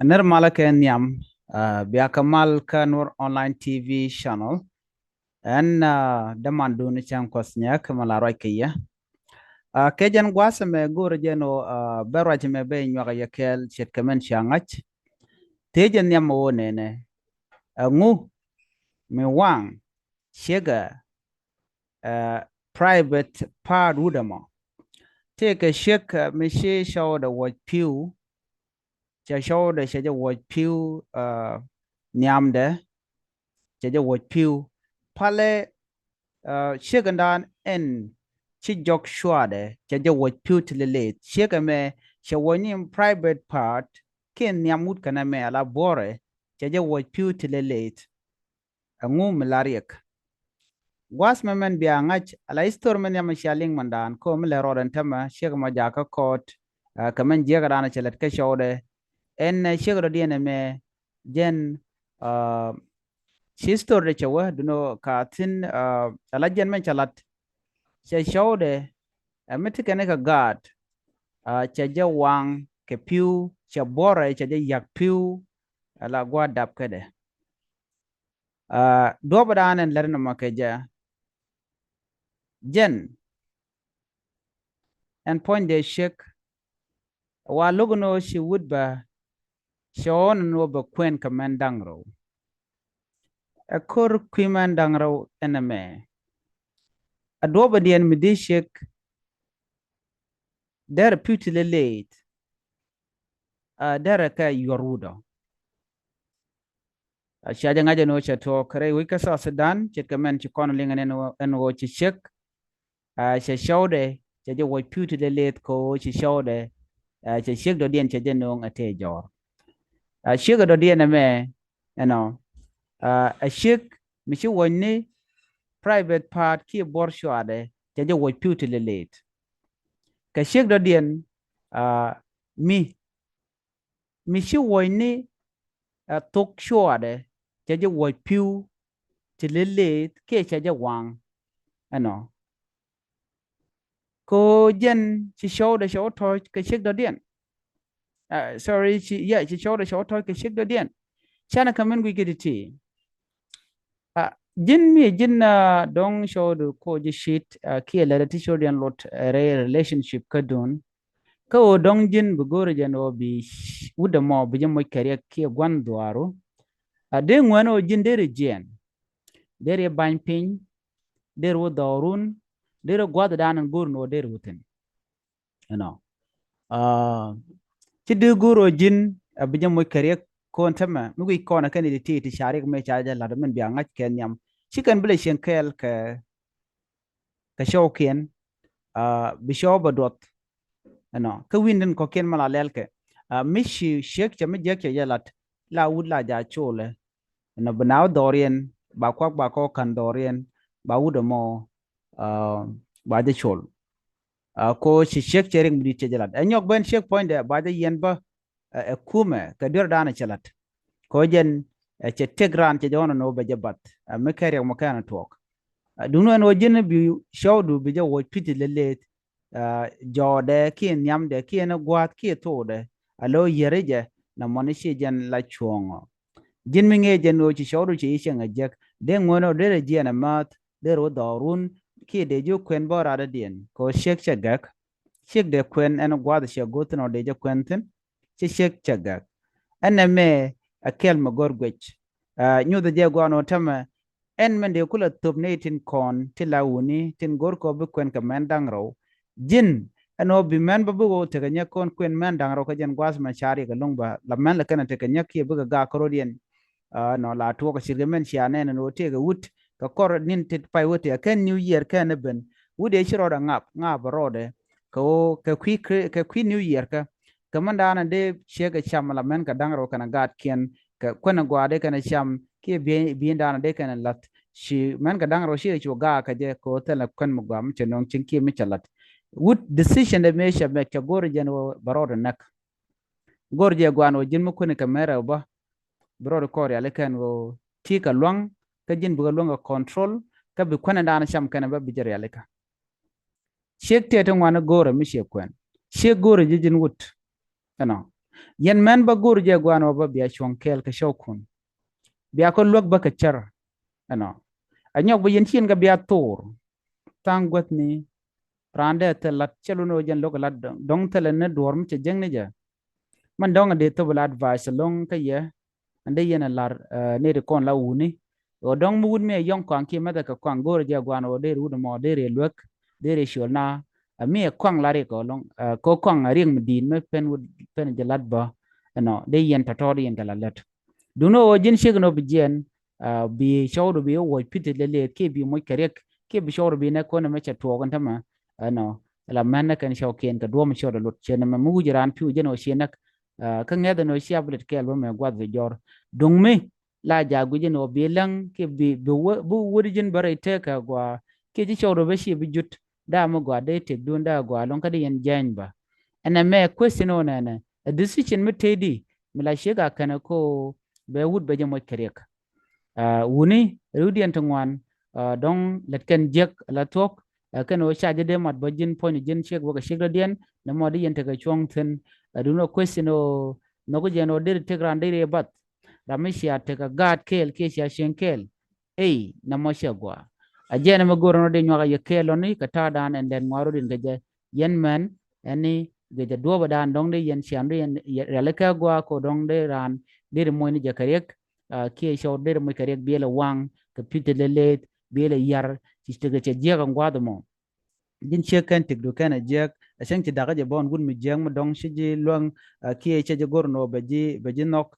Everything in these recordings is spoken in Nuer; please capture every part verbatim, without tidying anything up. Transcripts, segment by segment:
Nir malä kɛ nhiam, ah, bia kɛ mal kä Nuɔr Online T V channel. Ɛn, ah, däman duni cäŋ kuɔth nyɛ kɛ mɛ la ruac kɛ yɛ. Ah, kɛ jɛn gua̱a̱th mɛ go̱o̱rɛ jɛn ɣöö, ah, bɛ ruac mɛ bɛ nyuak yɛ kɛɛl ce̱tkɛ mɛn cia ŋa̱c. Tëë jɛ nhiam mɛ ɣöö nɛnɛ. Ɛŋu mi waŋ ciekɛ, ah, private part wut ɛmɔ. Tëëkɛ ciek, ah, mi ci cɔwdɛ wuɔc pi̱w. Cɛ cɔwdɛ cɛ jɛ wuɔc pi̱w, ah, nhiamdɛ cɛ jɛ wuɔc pi̱w. Palɛ, ah, ciek ɛn daan ɛn ci jɔk cuaadɛ cɛ jɛ wuɔc pi̱w ti lɛ leth. Ciek ɛmɛ cɛ wuɔc ni private part kiɛ nhiam wut kɛnɛ mɛ ala buɔrɛ cɛ jɛ wuɔc pi̱w ti lɛ leth. Ɛŋu mi la riɛk? Gua̱a̱th mɛ mɛn bia ŋa̱c ala history mɛn yamɛ cia liŋ mɛn daan kɛ ɣöö mi lɛ rɔɔdɛn tämɛ ciek mɔ jakä kɔɔt, ah, kɛ mɛn jiɛkɛ daan cɛ lɛt kä cɔwdɛ. Ɛn, ah, ciek dɔ̱diɛn ɛmɛ jɛn, ah, ci history dɛ cɛ wä dunɔ ka thi̱n, ah, ala jɛn mɛn cɛ lat. Cɛ cɔwdɛ ɛ mi ti kɛn kɛ gaat, ah, cɛ jɛ waŋ kɛ pi̱w, cɛ buɔrɛ cɛ jɛ yak pi̱w, ala gua̱a̱th dap kädɛ. Ah, duɔ̱ɔ̱p dan ɛn lɛr ni mɔ kɛ jɛ. Jɛn ɛn puɔ̱ny dee ciek wa lo̱k ni ɣöö ci wut bä cɛ ɣɔn ni ɣöö bɛ kuɛn kɛ mɛn da̱ŋ rɛw. Ɛ ko̱r kui̱ mɛn da̱ŋ rɛw ɛn ɛmɛ. A duɔ̱ɔ̱p diɛn mi di ciek derɛ pi̱w ti lɛ leth. Ah, derɛ kɛ yuɔr wut ɔ. A cia jɛ ŋa̱c ɛn ɣöö cɛ tuɔɔk kɛ rɛy wec kä South Sudan ce̱tkɛ mɛn ci kɔn liŋ ɛn ɣöö, ɛn ɣöö ci ciek, ah, cɛ cɔwdɛ cɛ jɛ wuɔc pi̱w ti lɛ leth kɛ ɣöö ci cɔwdɛ, ah, cɛ ciek dɔ̱diɛn cɛ jɛ nööŋ ɛ tëë jɔɔr. Ah, ciek dɔ̱diɛn ɛmɛ ɛnɔ, ah, ɛ ciek mi ci wuɔc ni private part kiɛ buɔr cuaadɛ cɛ jɛ wuɔc pi̱w ti lɛ leth. Kɛ ciek dɔ̱diɛn, ah, mi mi ci wuɔc ni, ah, thok cuaadɛ cɛ jɛ wuɔc pi̱w ti lɛ leth kiɛ cɛ jɛ waŋ. Ɛnɔ. Kɛ ɣöö jɛn ci cɔwdɛ cɛ wä tɔ̱ɔ̱c kɛ ciek dɔ̱diɛn. Ah, sorry, ci, yeah, ci cɔwdɛ cɛ wä tɔ̱ɔ̱c kɛ ciek dɔ̱diɛn. Canɛ kɛ min guic kɛ ti̱ti̱. Ah, ji̱n mi ji̱n, ah, dɔ̱ŋ cɔwdu ko ji̱ cit, ah, kiɛ lɛrɛ ti cɔwdiɛn lot, ah, rɛy relationship kädun. Kä ɣöö dɔ̱ŋ ji̱n bi go̱o̱rɛ jɛn ɣöö bi wut ɛmɔ bi jɛ moc kɛ riɛk kiɛ gua̱n dhuaaru. Ah, dee ŋuɛn ɣöö ji̱n dee ri jiɛn. Dee ri ba̱ny piny. Dee ri wä dhɔɔrun. Dee ri gua̱th dan in go̱o̱run ɣöö dee ri wä thi̱n. Ɛnɔ. Ah, ci dee go̱o̱r ɣöö ji̱n, ah, bi jɛ moc kɛ riɛk ko̱n tämɛ mi guic kɔn ɛ kɛn i̱ ti ti ca riɛk mëë ca jɛ la̱t min bia ŋa̱c kɛ nhiam. Ci kɛn bi lɛ cieŋ kɛɛl kɛ kɛ cɔwkiɛn, ah, bi cɔw bɛ duɔth. Ɛnɔ. Kä wi̱n din kɔ̱kiɛn mi la lɛl kɛ, ah, mi ci ciek cɛ mi jiäk cɛ jɛ lat la wut la ja colɛ. Ɛnɔ bi na wä dhɔriɛn ba kuak ba kɔ ka̱n dhɔriɛn ba wut ɛmɔ, ah, ba jɛ col. Ah, ko ci ciek cɛ riɛk mi di̱t cɛ jɛ lat ɛ nyɔk ben ciek puɔ̱nydɛ ba jɛ yɛn bä, ɛ, ɛ kumɛ kɛ duer dan cɛ lat. Kɛ ɣöö jɛn, ɛ, cɛ tëk raan cɛ jɛ ɣɔn ɛn ɣöö bɛ jɛ bath, ɛ, mi kɛ riɛk mɔ kɛn tuɔɔk. Ɛ, duŋni ɛn ɣöö ji̱n bi cɔwdu bi jɛ wuɔc pi̱w ti lɛ leth, ɛ, jɔɔdɛ kiɛ nhiamdɛ kiɛ ni gua̱a̱th kiɛ thokdɛ. A lo̱ yieri jɛ na mɔni ci jɛn la cuɔ̱ɔ̱ŋɔ. Ji̱n mi ŋee jɛn ɣöö ci cɔwdu cɛ yi cieŋ a jiäk dee ŋuɛn ɣöö dee rɛ jiɛn a määth dee rɛ wä dhɔɔrun kiɛ dee ji̱ kuɛn bä radädiɛn kɛ ɣöö ciek cɛ gäk. Ciek dee kuɛn ɛn gua̱a̱th cɛ go̱o̱th thi̱n ɣöö dee jɛ kuɛn thi̱n. Ci ciek cɛ gäk. Ɛn ɛmɛ ɛ kɛl mi gɔ̱r guec. Ah, nyuthɛ jɛ gua̱a̱n ɣöö tämɛ ɛn mɛn dee kulɛ thöp ni tin kɔn ti la wuni tin go̱r kɔ bi kuɛn kɛ mɛn da̱ŋ rɛw. Ji̱n ɛn ɣöö bi mɛn bä bi ɣöö tekɛ nyäk kɔn kuɛn mɛn da̱ŋ rɛw kä jɛn gua̱a̱th mɛn ca riɛk ɛlɔ̱ŋ bä la mɛn lɛ kɛn ɛ tekɛ nyäk kiɛ bikɛ gaak kä ro̱diɛn. Ah, nɔ la tuɔɔk ɛ cirkɛ mɛn cia nɛn ɛn ɣöö tëëkɛ wut kɛ kɔr ni̱n tit pay wä tëë kɛn New Year kɛn ɛ ben wut ëë ci rɔɔdɛ ŋap ŋap rɔɔdɛ. Kɛ ɣöö kɛ kui̱ kɛ kui̱ New Year kä kɛ mɛn daanɛ dee ciek ɛ cam la mɛn kɛ da̱ŋ rɛw kɛn ɛ gaatkiɛn kɛ kuɛn ɛ gua̱a̱ dee kɛn ɛ cam kiɛ bi̱i̱ bi̱i̱ daanɛ dee kɛn ɛ la̱th. Ci mɛn kɛ da̱ŋ rɛw ci ɛ cu gaak kɛ jɛ kɛ ɣöö thilɛ kuɛn mi gua̱a̱ mi cɛ nöŋ cieŋ kiɛ mi cɛ la̱t. Wut decision dɛ mëë cɛ mɛk cɛ go̱r jɛn ɣöö bɛ rɔɔdɛ näk. Go̱r jɛ gua̱a̱n ɣöö ji̱n mi kuɛn kɛ mɛn rɛw bä bi rɔɔdɛ kɔɔr rialikä ɛn ɣöö ti kɛ lua̱ŋ kä ji̱n bikɛ luäŋ kɛ control kä bi kuɛn ɛ daanɛ cam kɛn ɛ bä bi jɛ rialikä. Ciek tëë ti ŋuan i̱ go̱o̱rɛ mi ciek kuɛn. Ciek go̱o̱rɛ ji̱ ji̱n wut. Ɛnɔ. Yɛn mɛn bä go̱r jɛ guan wä bä bia cuɔ̱ŋ kɛɛl kɛ cɔw kun. Bia kɔ luäk bä kɛ cär. Ɛnɔ. Ɛ nyɔk bä yɛn cin kɛ bia thor. Tha̱a̱ŋ guäth ni. Raan dee thil lat cɛ lun ɔ jɛn lo̱k lat dɔ̱ŋ thilɛ ni duɔ̱ɔ̱r mi cɛ jäŋ ni jɛ. Mɛn dɔ̱ŋ a dee thop lat advice lo̱ŋ kä yɛ. Ɛn dee yɛn a lar ni ri kɔn la wuni. Ɔ dɔ̱ŋ mi wut mi a yɔŋ kɔaŋ kiɛ mɛthɛ kɛ kɔaŋ go̱o̱rɛ jɛ guan ɔ dee ri wut mɔ dee ri luäk dee ri ciöl na. A mi a kɔaŋ la ri kɔ lo̱ŋ kɔ kɔaŋ a riɛŋ mi di̱i̱t mi pen wut pen jɛ lat bä. Ɛnɔ dee yɛn tɔ̱tɔ̱ dee yɛn kɛ la lät. Duŋni ɣöö ji̱n ciek ni ɣöö bi jiɛn bi cɔwdu bi wuɔc pi̱thi lɛ lëët kiɛ bi moc kɛ riɛk kiɛ bi cɔwdu bi nɛ kɔn ɛmɛ cɛ tuɔɔk ɛn tämɛ. Ɛnɔ la mɛn nɛ kɛn cɔwkiɛn kɛ duɔ̱ɔ̱m cɔwdu lut ciɛ nɛmɛ mi wi̱c raan pi̱w jɛn ɣöö ciɛ näk. Kä ŋɛth ɛn ɣöö cia bi lɛt kɛɛl bä mɛ guath bi jɔr duŋ mi la jaak guic ɛn ɣöö bi läŋ kiɛ bi bi wä bi wädi ji̱n bä rɛy tëëkä gɔaa kiɛ ci cɔwdu bä ci bi jut. Daa mi gɔaa dee tëkdun daa gɔaa lo̱ŋ kä di yɛn jɛny bä. Ɛn ɛmɛ question ɣöö nɛnɛ ɛ decision mi tëëdi mi la ciek a kɛnɛ ko bɛ wut bɛ jɛ moc kɛ riɛk. Wuni riwdiɛn ti ŋuan dɔ̱ŋ lät kɛn jiäk la thuɔ̱k. Kɛn ɣöö ca jɛ dee mat bä ji̱n puɔ̱ny ji̱n ciek bä kɛ ciek dɔ̱diɛn nɛ mɔ di yɛn tekɛ cuɔ̱ŋ thi̱n. Dun ɣöö question ɣöö nhɔk jiɛn ɣöö deri tek raan deri ɛ bath. Ram mi cia tekɛ gaat kɛɛl kiɛ cia cieŋ kɛɛl. Ey nɛ mɔ ciɛ gua. A jɛn ɛmɛ go̱r ɛn ɔ dee nyuak a yɛ kɛɛl lɔni kɛ ta̱a̱ dan ɛn lɛt ŋuar ɔ din kɛ jɛ yɛn mɛn ɛni gɛ jɛ duɔ̱ɔ̱p ɛ dan dɔ̱ŋ dee yɛn cian dee yɛn riali kɛ gua ko dɔ̱ŋ dee raan dee ri moc ni jɛ kɛ riɛk. Kiɛ cɔw dee ri moc kɛ riɛk biɛl ɛ waŋ kɛ pi̱th lɛ leth biɛl ɛ yar ci tekɛ cɛ jiɛk ɛn gua̱a̱th ɛmɔ. Ji̱n ciek kɛn tikdu kɛn a jiäk a cäŋ ci dakä jɛ bɔn wut mi jiäk mi dɔ̱ŋ ci ji̱ luäŋ. Kiɛ cɛ jɛ go̱r nɔ bɛ ji̱ bɛ ji̱ nhɔk.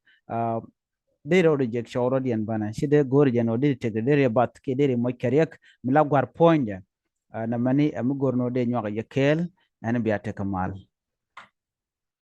Dee rɔɔdɛ jiäk cɔw rɔɔdiɛn banɛ ci dee go̱r jɛ nɔ dee tikdu dee rɛ bath kiɛ dee rɛ moc kɛ riɛk mi la gua̱r puɔ̱nydɛ. Nɛ mɛni ɛ mi go̱r nɔ dee nyuak a jɛ kɛɛl ɛn bia tekɛ mal.